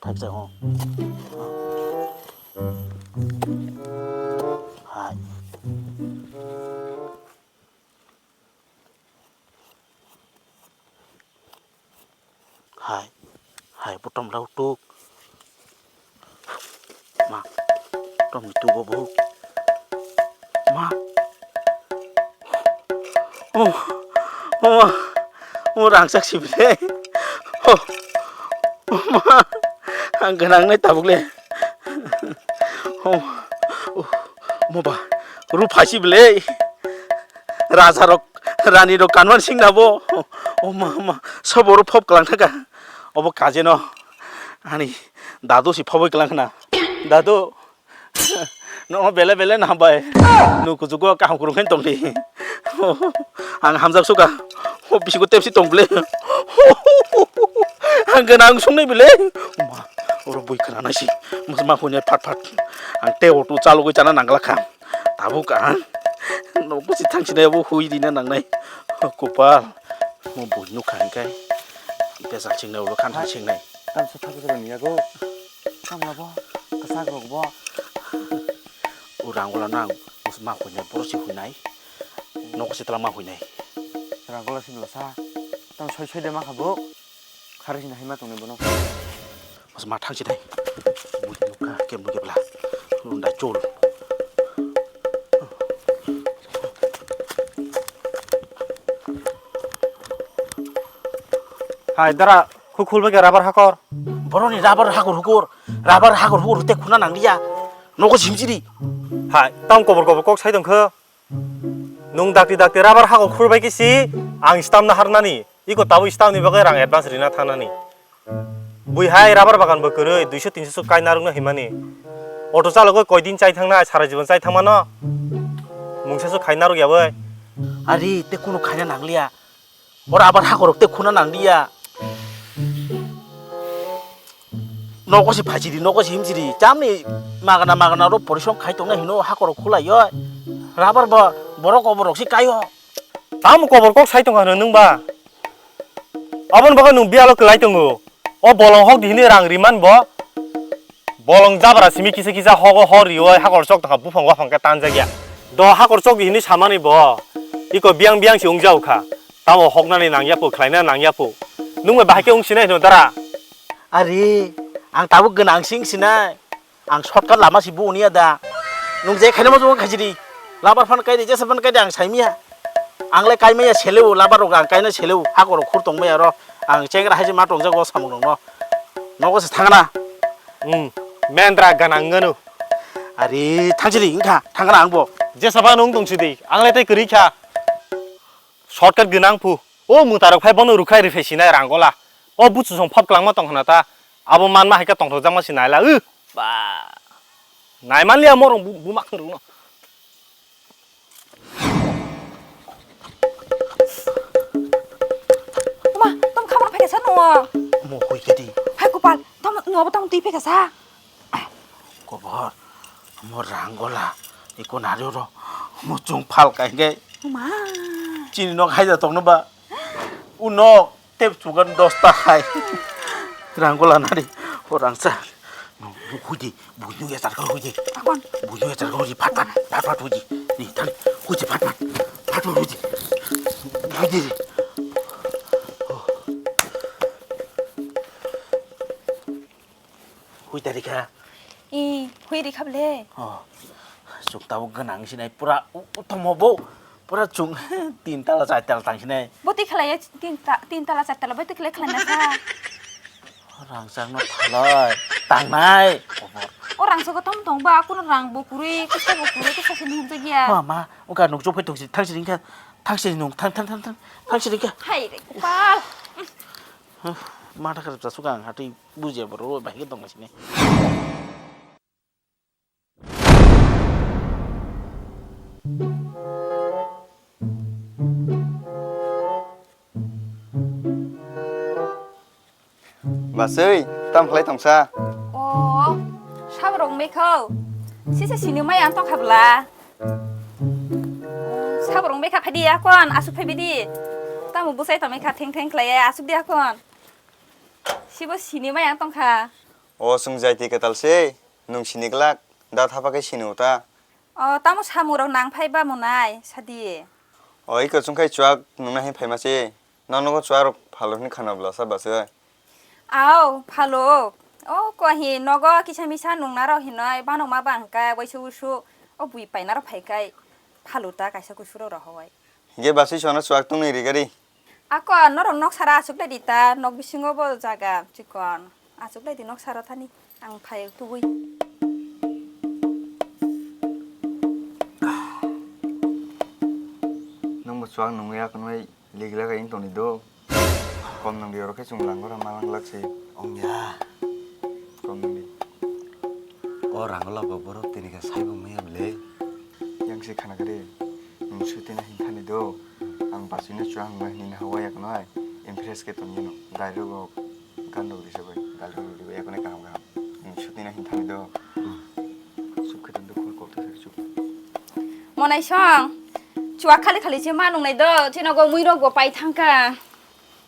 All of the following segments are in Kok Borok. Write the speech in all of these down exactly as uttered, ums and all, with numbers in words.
Haksa, oh. Hai. Hai, hai, bo tom lau tuk. Ma, tom ni tubo bo. Ma. Oh, oh, oh, rangchak si bile. Oh, oh, ma, ang gwnang nai tabuk le. Oh, oh, mo ba, ru phai si bile. Raja rok, rani rok kanwan sing na bo. Oh, ma, ma, sobo ru phop kalang thaka. Obo kajeno ani dadu si phoboi kalang khna. Dadu, no bele bele na bai. Nu kuchugo kaham kurung khen tongdi. Ang hamjak suka. O bisingo tepsi tong bile. Ang gana ang sungnai bile. Ma, oro bui khana nai si. Mas ma hunya phat phat. Ang te otu chalugoi chana nanglak kha. Tabuk ang nogo si thangsinai abo hui rina nangnai. Kopal. Mo bui nukha hingkai. Bejal singnai ulo khan thang singnai. Tamsa thabu jora ni yago. Tamo bo. Kasak rok bo. O rangola nang. Mas ma huinai, boro si huinai. Nogo si tala ma huinai. Rangola si nosa. Tam soi soi de ma khabo. Khari sina hima tongnai bono. Mas ma thang si dai. Bui nukha, kem nukhe bla. Lundai chul. Hai, dara, khu khulbai khe rubber hakor. Boroni rubber hakor hukur. Rubber hakor hukur hute khuna nangliya. Nogo simsiri. Hai, tam kobor kobor kok sai tongkho. Nwng dakti dakti rubber hakor khurbai kisi, ang stamp na harnani. Iko tabuk stamp ni bagwi rang advance rina thangnani. Bui hai rubber bagan bo kwrwi duiso tinso swk kai narwkna himani. Auto chalogwi koi din chai thangnai, sara jibon chai thangmano. Mungsa swk khai narwk yawi. Ari, te kunu khaina nangliya. Oro abar hakorok te khuna nangdiya. Nogo se phaisidi, nogo se himsidi. Chamni magana magana oro porisom khai tongnai hino hakorok khulaiyo. Rabar bo borok oborok se kaio. Tamo kobor kok sai tongkha hino nwng ba? Aboni bagwi nwng biyalo kwlai tongo. O bolong hok di hini rang riman bo. Bolong jabra simi kisa kisa hogo hor rioi hakor chok tongkha buphang waphang khe tanjakya. Do hakor chok di hini samani bo. Iko biyang biyang se wngjao kha. Tamo hoknani nangya po, khlaina nangya po. Nwng bai bahai khe wng sinai hino dara? Ari, ang tabuk gwnang sing sinai. Ang shortcut lama si bu uniya da. Nwng je khaina mo jong khaisidi. Labar phan kai de, jesa phan kai de ang saimiya. Ang le kaimaya seleu, labar rok ang kaina seleu. Hakor khur tongmaya ro. Ang chengra haji ma tongjago samung rok no. Nogo se thangna. Hmm, mendra ganang nganu. Ari, thangsidi wngkha, thangna ang bo. Jesa ba nwng tongsidi, ang le tei kwrwi kha. Shortcut gwnang phu. O mwtarok phai bono rwkhai rwphai sinai ranggola. O buchusong phop kwlangma tong khna ta. Abo manma hai khe tongthokjakma si naila. Ü, ba. Naimanliya morong bu-, buma khwrwngno. Uma, tom khamar phai kasa nungo. Mo koi kedi. Hai Gopal, tom nungo bo tom twi phai kasa. Kobor, mo ranggola, iko nari oro, mo chung phal kai hingke. Uma. Chini nok haida tongno ba, u nok tep chugan dosta hai. Ranggola nari, o rangsa. Huidi, bunyuk ya charka huidi. Akon. Bunyuk ya charka huidi, phat phat, phat phat huidi. Ni, thang, huidi phat phat, phat phat huidi. Huidi. Hui tari kha. I, hui ri kha bole. Oh. Chwng tabuk gwnang sinai pura u-, uthomo bo. Pura chwng tin tala char tala tang sinai. Bo twi khlai tin ta-, tin tala char tala bo twi khlai khlai na kha. Rangchak no thalai tangnai. O rangchak o tom tong ba kuno rang bo kwrwi kisa bo kwrwi kisa sini himjak ya. Ma ma ungka nukjok phai tong si thang si ring kha. Thang si nung thang thang thang thang thang si ring kha. Hai re Gopal. Huh, matha kharap cha suka ang hatwi bujiya borok bai khe tong sini. Basui, tam khlai tongsa? O, saborok mekhau. Sisa sini mai ang tongkha bwla. Saborok mekha phai di akon, asuk phai bidi. Tamo bwsai tong mekha theng theng khlai asuk di akon. Sibo sini mai ang tongkha. O chwng jaiti kwtal se, nwng sini glak, da thapa khe sini uta. O tamo samung rok nang phai ba monai, sadi. O iko chwng khai chuak nungna hin phaima se. Nono go chuak rok phalo hin khana bwla sa bwsai. Ao, phalo. O ko hi nogo kisa misa nungna rok hinoi, banok ma bang ka, waisa usu, o bui paina rok phai kai, phalo ta kaisa kusu rok rohowai. Hige bwsai sono chuak tungni rigari. Ako norok nok sara achuk lai di ta, nok bisingo bo jaga chikon. Achuk lai di nok sara thani, ang phai tubui. Nwng bo chuak nungwi akonoi ligla ka ing toni do. Kom nungdi oro khe chwng langora malang lak se. Ongya. Kom nungdi. O rangolaba borok tini khe saibo maya bwle. Yang se khana kare. Nwng sutina hin thani do. Ang bachino chuang ma hinina hawa yak noi. Impress ke tong yeno. Dialogue o gan rok risabai. Dialogue rok ribai yakone kaham kaham. Nwng sutina hin thani do. Suk khe tong do khor kok thang suk. Monai song. Chuak khali khali se ma nung nai do. Chino go mui rok bo pai thang ka.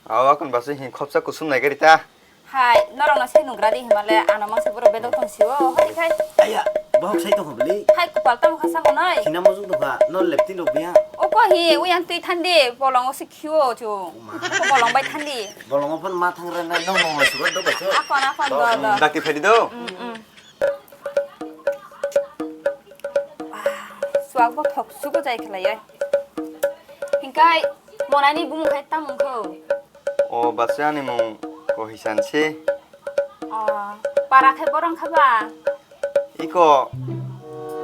Awa kon basu hin khopsa kusum nai gari ta. Hai, norok no sai nugra di himale, ano mangsa borok bedok tong sio, hoi khai. Aya, bohok sai tong bwle. Hai, kupal tamo kha samo noi. Sina mojung tong kha, no leptin rok biya. O ko hi, uyang twi thandi, bolong o si khio chu. O ma. Ko bolong bai thandi. Bolong o phon ma thang re nai, nong nong sugar do baso. Akon, akon, do, do. Dakti phadi do. Mm, mm. Suak bo thok sugo jai khlai ai. Hingkai monani bumung khai tamung kho. O bachani mung ko hisan se. O para khai borong khaba. Iko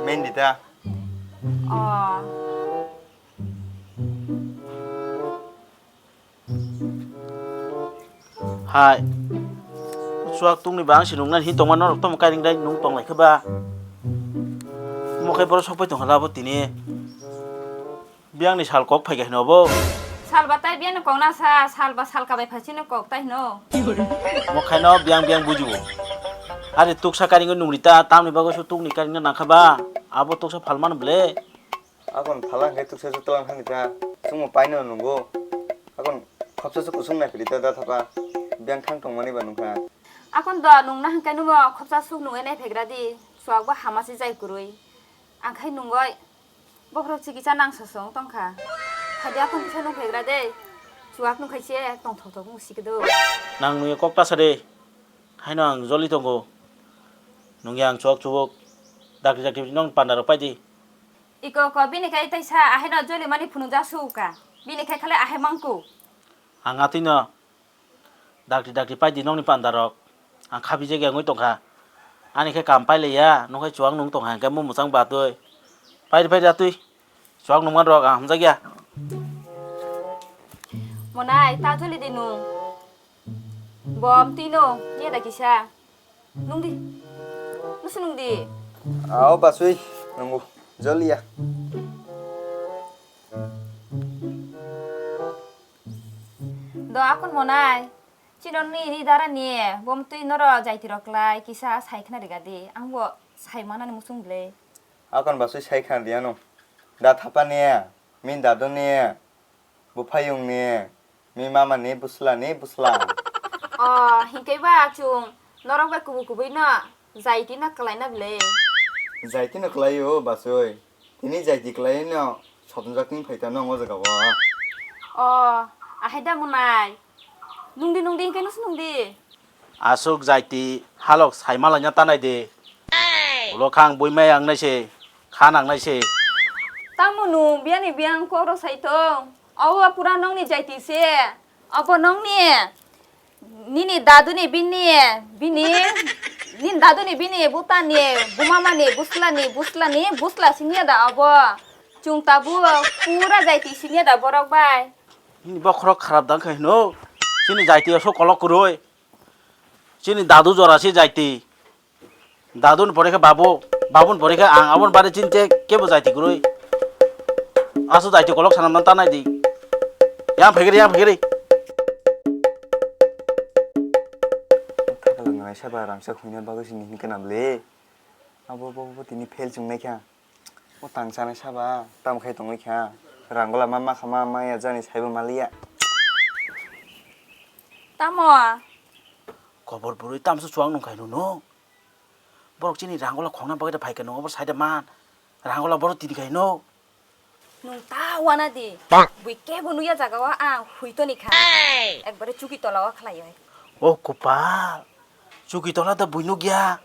Mendita. O. Hai. Chuak tungni ba ang si nungna hin tongma norok tamo kairing dai nung tong lai khe ba. Mo khai boro sok pai tong hala bo tini. Biyang ni sal kok phai khe hino bo. Sal ba tai biyang ni kok na sa, sal ba sal ka bai phai sini kok tai hino. Mo khai no biyang biyang bujibo. Ari tuksa kairing nungri ta tamni bago su tungni kairing na nang kha ba. Abo tuksa phal mano ble. Akon phala hwnkhe tuksa se twlang thani ta, chwngno paino nungo. Akon khopsa se kusung nai phili ta da thapa, biyang thang tongmani ba nungkha. Akon do nungna hwnkhe numo khopsa suk nungwi nai phegra di, chuak bo hama se jai kwrwi. Ang khai nungoi, bokhorok chikisa nang sosong tongkha. Phadi akon kisa nung phegra de, chuak nung khai se tongthok thok nung sikdo. Nang nungya kok ta sa de, haino ang joli tongo. Nungya ang chuak chubuk, dakti dakti nong panda rok pai di. Iko ko bini khai taisa ahaino joli mani phunukjak suka. Bini khai khalai ahai mangku. Ang atwino dakti dakti pai di nokni panda rok. Ang khabi jagya wngwi tongkha. Ani khe kam pai laiya, nokhe chuak nung tongkha hwnkhe mo mwchang batwi. Pai di pai di atwi. Chuak nungma rok ang hamjakya. Monai ta joli di nung. Bom tino, ye da kisa. Nungdi. Nusu nungdi. Ao basui, nungu. Joliya. Do akon monai. Chino ni ni dara ni. Bom tui noro jaiti rok lai kisa sai khna riga di. Ang bo sai mana ni musung ble. Akon basui sai khna di ano. Da thapa ni. Min dadu ni. Buphayung ni, mi mama ni, busla ni, busla. O, hinkhe ba chwng norok bai kubui kubui no jaiti no kwlai na bwle. Jaiti no kwlai o, basui. Tini jaiti kwlai no sotongjak tini phai ta nong o jaga o. O, ahai da monai. Nungdi, nungdi, hinkhe nusu nungdi. Aswk jaiti halok sai malaina tanai de. Ulo khang bui mai ang nai se, kha nang nai se. Tamo nung biyani biyang koro sai tong. Awa pura nongni jaiti se. Abo nongni, nini daduni bini, bini, nini daduni bini butani, bumamani, buslani, buslani, busla siniya da abo. Chwng tabuk pura jaiti siniya da borok bai. Nini bokhorok kharap dang khe hino. Chini jaiti aswk kolok kwrwi. Chini dadu jora se jaiti. Dadu ni pore khe babu, babu ni pore khe ang, abo ni bare chini te kebo jaiti kwrwi. Aswk jaiti kolok sanam nan tanai di. Yang phegeri, yang phegeri. Thakala nai saba rangchak huina bagwi sini hinkhe nam le. Abo bo bo tini fail chwng nai kha. O tang chanai saba, tamo khai tongwi kha. Rangola ma ma kha ma ma ya jani saibo maliya. Tamo? Kobor bwrwi tamsa chuwak nung khai nung. Borok chini rangola khongna bagwi phai khe nung obo sai da man. Rangola borok tini khai nung. Nung ta wana di. Bui kebo nuya jaga o ang hui toni kha. Ekbare chuki tola o khlai oi. O kopal. Chuki tola da bui nukya.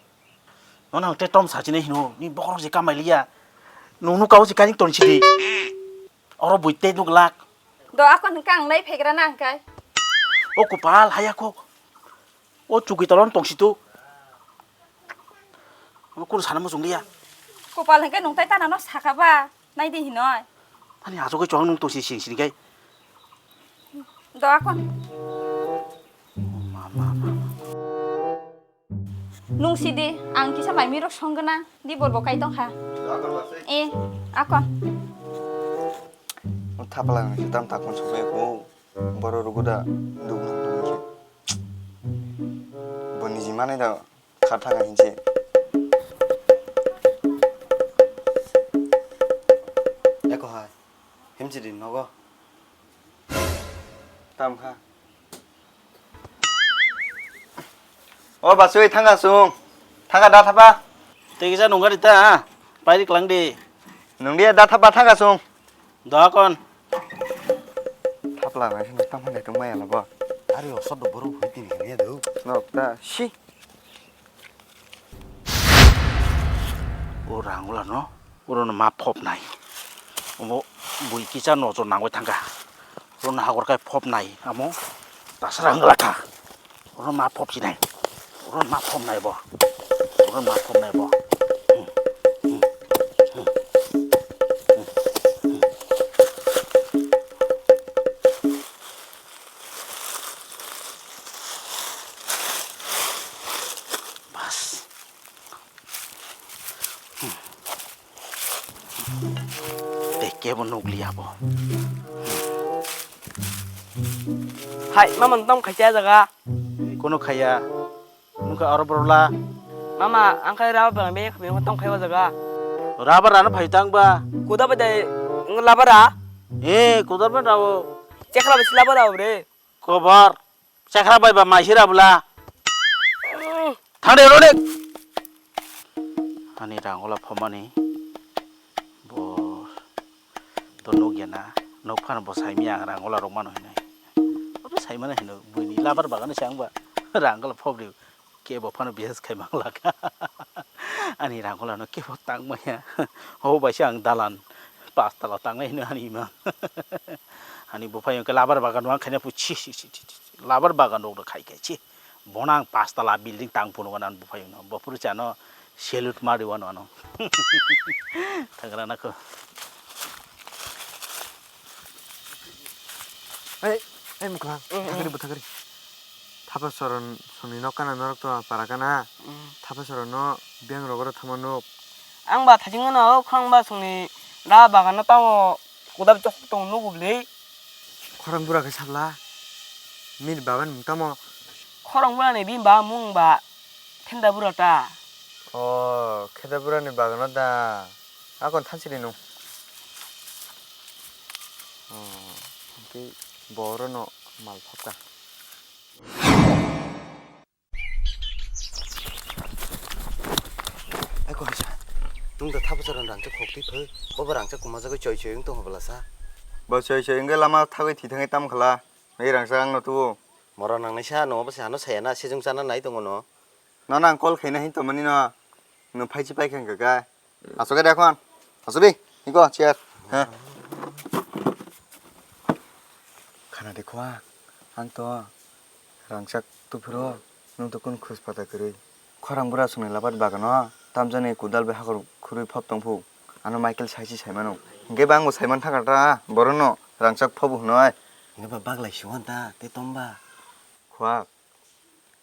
Nono ang te tom sachine hino. Ni bokhorok se kamai liya. Nung nuk kau se kainik ton sidi. Oro bui te nuk lak. Do ako nung kang nai phegra na ang kai. O kopal haya kho. O chuki tolon tongsi tu. Omo kunu sana muchung liya. Kopal hwnkhe nung tai tana no saka ba. Nai di hinoi. Ani ajo khe chong nung tongsi sing sing kai. Do akon. Ma, ma, ma, ma. Nung sidi, ang kisa mai mirok song gana. Di borbo kai tong kha. Eh, akon. Thapla nang sitam takon sobai ko. Boro ruguda dugna dugni khe. Bo niji manai da kha thanga hinse. Eko hai. Himchidi nogo. Tam kha. O basui thanga sung. Thanga da thapa. Tei kisa nungari ta. Pairi klang di. Nungdi da thapa thanga sung. Doa kon. Thapla nai sini tamo dai tong maya labo. Ari osor do boru hui tini kanya do. Nok ta si. O rangula no. Oro no ma phop nai. Omo bui kisa nojor nangoi thangka. Oro no hagor kai phop nai. Amo tasra hangla kha. Oro ma phop sinai. Oro ma phop nai bo. Oro ma phop nai bo. Hmm. Hmm. Hmm. Hmm. Hmm. Bas. Hmm. Tei kebo nukliya bo. Hai, mama, tong khaisa jaga. Kono khaya. Nungkha aro borok la. Mama, ang khai raba bang be khamio tong khai o jaga. Raba rano phai tang ba. Kuda ba dai, labara. Eh, kuda ba rao. Chekra ba labara bre. Kobar. Chekra bai ba mai sira bula. Thang de rodik. Ani rang ola phomani. Bo. To nukya na, nukphano bo saimaya ang ranggola rok mano hinwi. Abo saimano hino, buini labar bagano se ang ba ranggola phobri kebo phano bises khai manglak. Ani ranggola no kebo tang maya. Ho bai se ang dalan pas tala tangnai hino ani ima. Ani buphai hwnkhe labar bagan wng khaina pu chi, chi, chi, chi, chi. Labar bagan rok khai khai chi. Bono ang pas tala building tang phunukgo nang buphai wngno. Bo phuru chano salute ma rwano ano. Thagra nakho. Ei, ei, mukha, mm, mm, thakri bo thakri. Thapa soron songni nok kana norok to para kana. Mm. Thapa soron no beng rogoro thama nuk. Ang ba thajing no khang ba songni ra bagan no tamo kudap chok tong nugu bli. Khorang bura khe sabla. Mir baban mung tamo. Khorang bura ni bini ba mung ba thenda bura ta. O, kheda bura ni bagano da. Akon thansi ri nung. O, hwnkhe boro no mal phaka. Ai, koisa. Nwng da thapusarang rangchak khok twi phai. Bobo rangchak kwmajagwi choi choi wng tongkha bwlasa. Bo choi choi wngwi lama thagwi thwi thangwi tam khala. Ei rangchak angno tubu. Mora nangnai sa, no bo se ano saya na, sejong chana nai tongo no. Nono ang call khaina hin tongmani no. Nwng phai chi pai kha wngkha kha. Asok de akhon. Asok di. Iko chair. Ha. Khana de khwa. Ang to rangchak tuphuro. Nwng to kun khus pata kwrwi. Khorang bura songni labat bagano. Tamjani kudal bai hakor khurwi phop tongphu. Ano Michael saisi saimano. Hingke ba angbo saiman thangkha ta. Borokno rangchak phobo hwnwi. Hingke ba baglai si hwn ta. Te tomba. Khwak.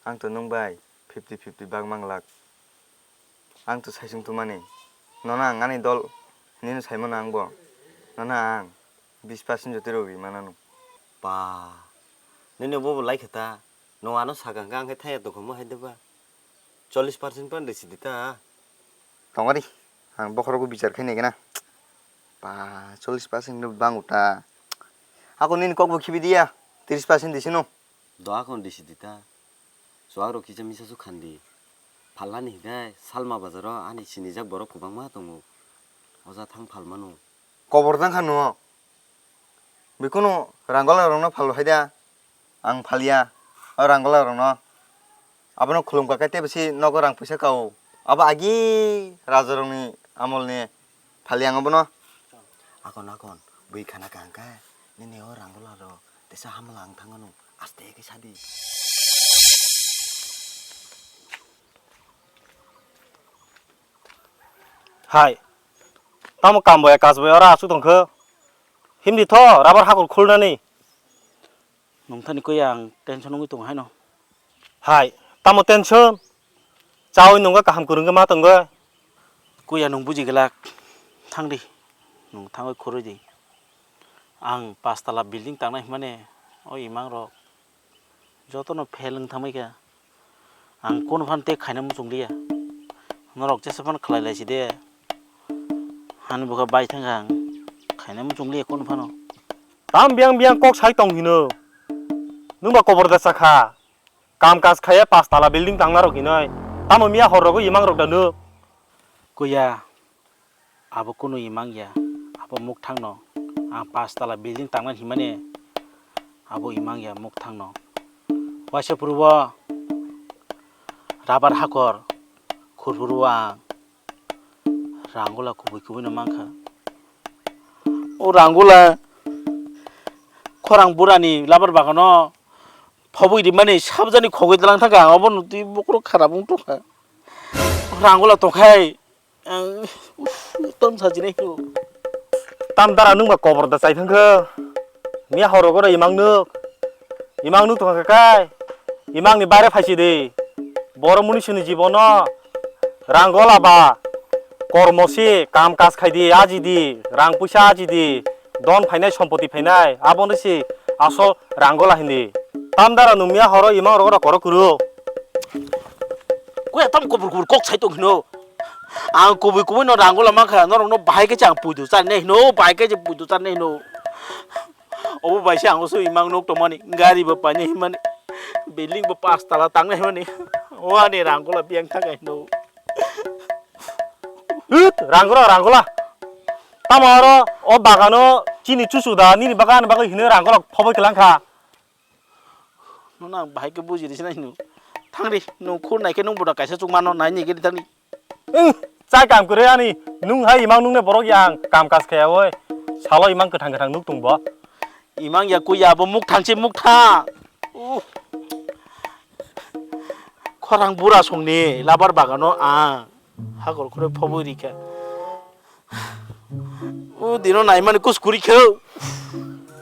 Ang to nwng bai fifty fifty bak manglak. Ang to saisung tumani. Nono ang ani dol hinwi no saimano angbo. Nono ang bis percent jotoi rogwi manano. Ba. Nini bobo lai khe ta. Nwng ano sakha hwnkhe ang khe thaya tongkha mo hai de ba. Chollish percent pan risi di ta. Tongori. Ang bokhorogo bichar khe nai gana. Ba, chollish percent no bango ta. Ako nini kokbo khibi diya. Tris percent disi no. Doa kon disi dita. Chuwak rok kisa misa su khandi. Phalnani hinkhe Salma bazaro ani sinijak borok kwbangma tongo. Oja thang phalmano. Kobor jang kha nuo. Bikunu ranggola rokno phal hai da. Ang phalia. O ranggola rokno. Abono khulum kha khe tei bisi nogo rang puisa kao. Abo agi raja rokni amolni. Phali ang obono. Akon, akon, bui khana kaham khe, nini o ranggola rok teisa hamla ang thangmano, aste khe sadi. Hai, tamo kam boya kaj boya ora asuk tongkho. Himdi tho, rabar hakor khulnani. Nungthani koi ang tension wngwi tongo haino. Hai, tamo tension? Chawi nungga kaham kwrwngwi ma tongwi. Kuya nung buji glak. Thangdi. Nung thangwi khurwi di. Ang pastala building tangnai himani o imang rok jotono fail wng thangwi kha. Ang kunu phan tei khaina muchung liya. Norok jesa phan khlai lai si de. Hani bokha bai thang ang khaina muchung liya kunu phano. Tam biyang biyang kok sai tong hino. Nwng ba kobor da sakha. Kam kaj khaiya pas tala building tang narok hinoi. Tamo miya hor rogo imang rok da nuk. Kuya, abo kunu imang ya. Abo mukthang no. Ang pas tala building tang nani himani. Abo imang ya mukthang no. Waisa purbo rabar hakor. Khurpurbo ang. Rangula kubui kubui no mankha. O rangula khorang burani labar bagano phobwi rimani sabjani khogwi dwlang thangkha ang obo nutwi bokhorok kharap wng tongkha. Rangula tongkhai ang tom sajinai kho. Tam dara nwng ba kobor da chai thangkha. Miya horo gora imang nuk. Imang nuk tongkha kai. Imang ni bare phaisi di. Boro munisuni jibono rang gola ba kormo si kam kaj khai di, aji di, rang puisa aji di, don phainai, sompoti phainai, abono si asol rang gola hindi. Tam dara nung miya horo imang rogora koro kuru. Kuya tam kubur kubur kok sai tong hino. Ang kubui kubui no rang gola mankha, norok no bahai khe chang puidu chari nai hino, bahai khe je puidu chari nai hino. Obo bai se ang oso imang nuk tongmani, gari bo painai himani, building bo pas tala tangnai himani. O ani ranggola biyang thangkha hino. Hut, ranggola, ranggola. Tamo oro o bagano chini chuchu da, nini bagan bagwi hino ranggola phoboi kwlangkha. Nono ang bahai khe buji risi nai hino. Thangri, nung khur nai khe nung boda kaisa chukmano nai ni gari thangni. Ih, chai kam kwrwi ani, nung hai imang nungni borok yang kam kaj khaya oi. Salo imang kwthang kwthang nuk tong bo. Imang ya kuya bo mukthang se mukthang. Uh. Khorang bura songni labar bagano ang hakor khoroi phobwi rikha. O dino naimani kus kuri khe.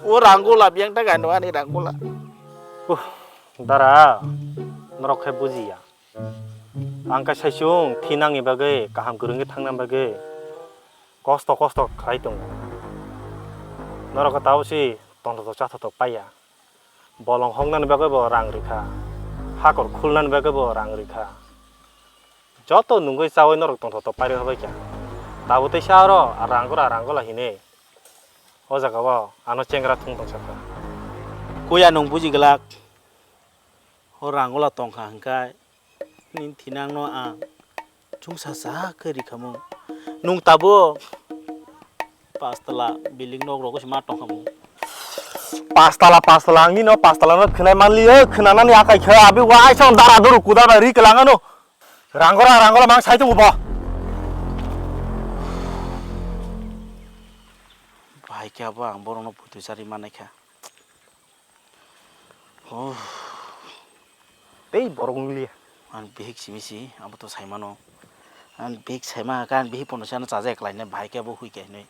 O ranggola biyang ta gano ani ranggola. Uh, dara, norok khe bujiya. Ang khe saichung thinangni bagwi, kaham kwrwngwi thangnani bagwi kosto kosto khlai tongo. Norok khe tabuk si tongthotok chathotok paiya. Bolong hoknani bagwi bo rang rikha, hakor khulnani bagwi bo rang rikha. Joto nungwi chawi norok tongthotok pairwi hobaikha. Tabuk teisa oro rangora ranggola hinwi o jagao ano chengra thung tongsa kha. Kuya nung buji glak. O ranggola tongkha hwnkhe nini thinangno ang chungsa cha khe rikhamung. Nung tabuk pastala building nok rogo se ma tongkhamung. Pastala, pastala, ang nini o pastala no khwnai manliya, khwnanani akai khe abi waisa dara doro kudar bai ri kwlangano. Rangora, rangora mang sai tongo bo. Bahai khe abo ang borokno phutu chari manai kha. Oh. Tei borok wng liya. Ang bihik simi si, abo to sai mano. Ang bihik sai ma kha, ang bihik pono sana chaja eklai ne, bahai khe abo hui khe hinui.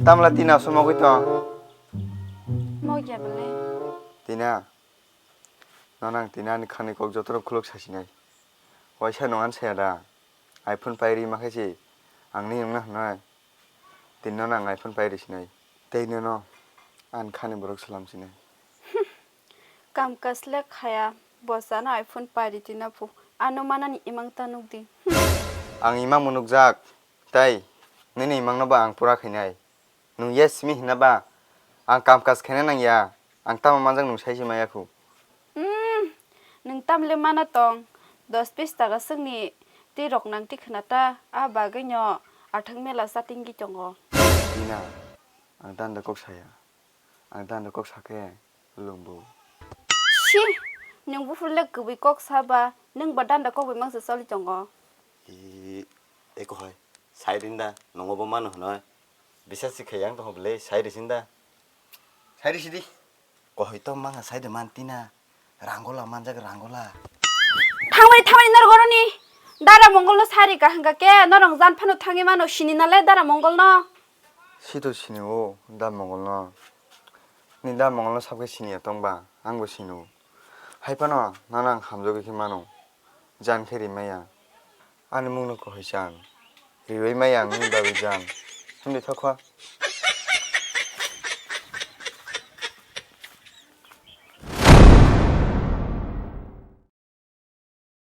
Tamla tina so mogwi tong? Mogya bwle. Tina, nono ang tina ani khani kok jotono khuluk sasinai. Waisa nung ani saya da? iPhone pai ri ma khe si ang ni wngna hwnwi. Tini nono ang iPhone pai ri sinai. Tei nono ani khani borok salam sinai. Kam kaslek khaya, bosano iPhone pai ri twi na phu. Ano manani imang ta nuk di. Ang imang mo nukjak, tai nini imang no ba ang pura khainai. Nung yes mi hina ba, ang kam kas khaina nang ya, ang tamo manjak nung sai si maya khu. Hmm, nung tam le mana tong, dos bis taka sengni twi rok nang ti khna ta, a bagwi no athang mela sating gi tongo. Ina, ang dan da kok saya. Ang dan da kok sake lumbu. Si, nung buphur le kwbwi kok saba, nung ba dan da kok bai mangsa choli tongo. I, eko hai, sai rinda, nongo bo mano hwnoi. Bisa si khayang tong bele, sai risinda. Sai risi di. Kohoi to manga sai de man tina. Rangola manjak rangola. Thangmani thangmani norok oroni. Dara Mongol no sari ka hingka ke norok jan phano thangwi mano sini nale Dara Mongol no. Sito sini o da Mongol no. Ni da Mongol no sabke sini ya tong ba, ang bo sini o. Hai phano nana ang hamjagwi khe mano. Jan khe rimaya. Ani mungno kohoi chan. Riwi maya ang nini bagwi jan. Himdi thokha.